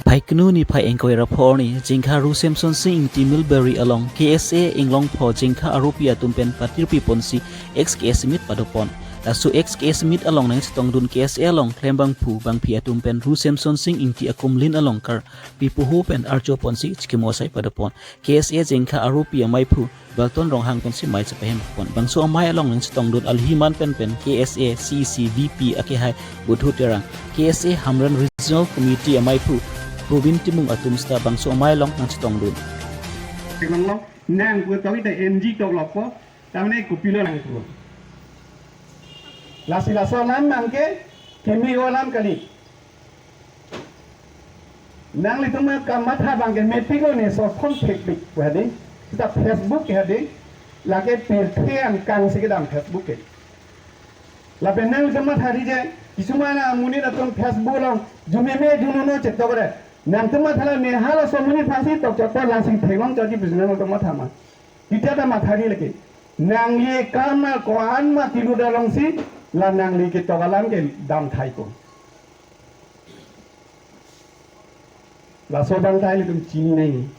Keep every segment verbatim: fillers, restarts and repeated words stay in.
Phaikunu niphai ingkoi ra pho arni, Jengkha Ru Semson Sing Ingti Millberry along K S A Inglongpho Jengkha aropi atum pen patirpi ponsi ex K S A meet padopon. Laso ex K S A meet along nangchetongdun K S A along klembangphu bangpi atum pen Ru Semson Sing Ingti akumlin along karpi puho pen archo ponsi chikimo asai padopon. K S A Jengkha aropi amaiphu Balton Ronghang pensi mei chepahem pon. Bangso amei along nangchetongdun alhi man pen pen K S A C C V P akehai Budhu Terang, K S A Hamren Regional Committee amaiphu Probin Timung atum sita bangso amei along nangchetongdun. Nang pu tok ita N G tok lok po, tamne kopilo nang pu. Lasi laso alam abangke keme alam kali. Nanglitum kamatha abangke mepik-o ne, so phone thekpik hadi. Sita Facebook hadi. Lake pirthe angkang si kedam Facebook ke. Lapen nanglitum matha ri je, kisuman amonit atum Facebook along jumeme jununo chetok re. Nangtum matha la ne halaso amonit aphansi tok chot po, Langsing theklong chotji pu si nangtum matha ma. Kita ta matha ri lake. Nangli karma ko-an ma kilu dalongsi la nangli ketok alam ke dam thai ko. Laso abang ta ilitum chini nai.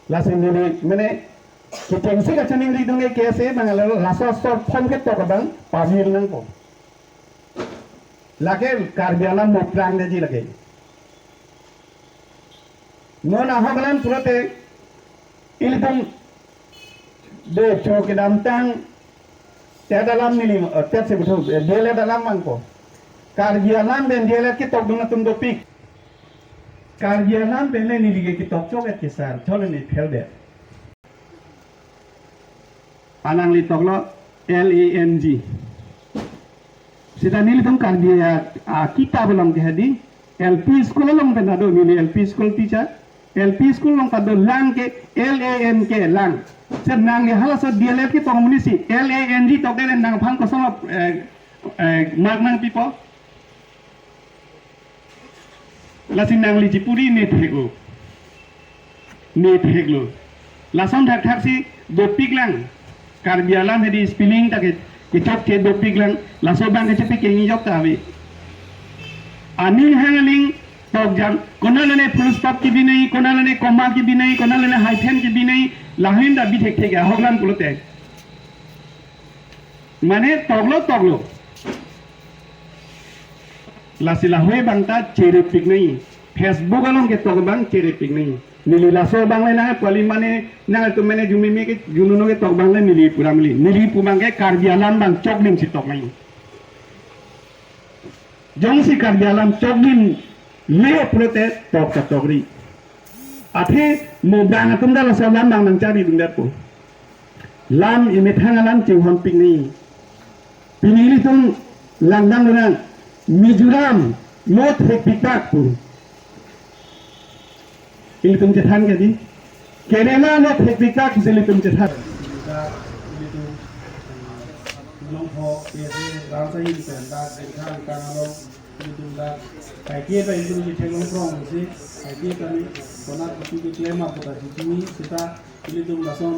Lasi neli, mane, kechengsi kachiningri atum ke K S A abang la, laso short form ketok abang pamir nangpo. Lake Karbi alam moprang deji lake. Non ahok alam pulote ilitum de cho kedamtang TET alam neli, eh, TET si buthu, eh, D L Ed alam abang ko. Karbi alam pen D L Ed ketokdun atum dopik. Karbi alam pen le neli ke ketok chok et kesar, chole ne phel de. Alangli toklo L A N G. Sita nelitum Karbi a, a, kitab along ke hadi, L P school along pen ado, neli L P school teacher. L P school along kado lang ke L A N K lang. Sir nangli halaso D L Ed ketok amonit si L A N G tok de nangphan kosong, eh, eh, mark nangpipo. Lasi nangli chipuri ne thek-o. Ne theklo. Lason thakthaksi dopik lang. Karbi alam hadi spelling ta ke, kechok ke dopik lang. Laso abang ke chepi kengi jok ta ave. Aning hang aling tok jam. Konat lone full stop kebi nai, konat lone comma kebi nai, konat lone hyphen kebi nai. Lahin ta bi thekthek ahok alam pulote. Mane toklo toklo. Lasi lahei abang ta cherepik nai. Facebook along ketok abang cherepik nai. Neli laso abang le nang pali mane nangtum mane jumeme ke jununo ketok abang le neli pura mili. Neli pu abang ke Karbi alam abang choklim si tok nai. Jongsi Karbi alam choklim le pulote tok ta tokri. Athe mo abang atum ta laso alam abang nangchari dun det po. Lam emethang alam chinghonpik nai. Pini ilitum langdang dunang Mizoram lo thekpik tak pu. Ilitum chethan ke di. Kerala lo thekpik tak pusi ilitum chethan. Dak ilitum, eh, Inglongpho, K S A, Rangsahi pen dak, Jengkha angkang along, ilitum dak, kaike ta ilitum chetheklong prong si, kaike ta ni, konat pu keklem aputa si chini, sita, ilitum lason,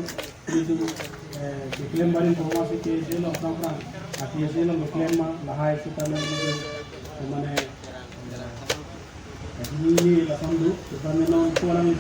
ilitum, eh, keklem barim prong si K S A along prang prang, a K S A along keklem ma, lahai sita na ilitum, mane, eh, ini, ini lason do, sita menon, kualang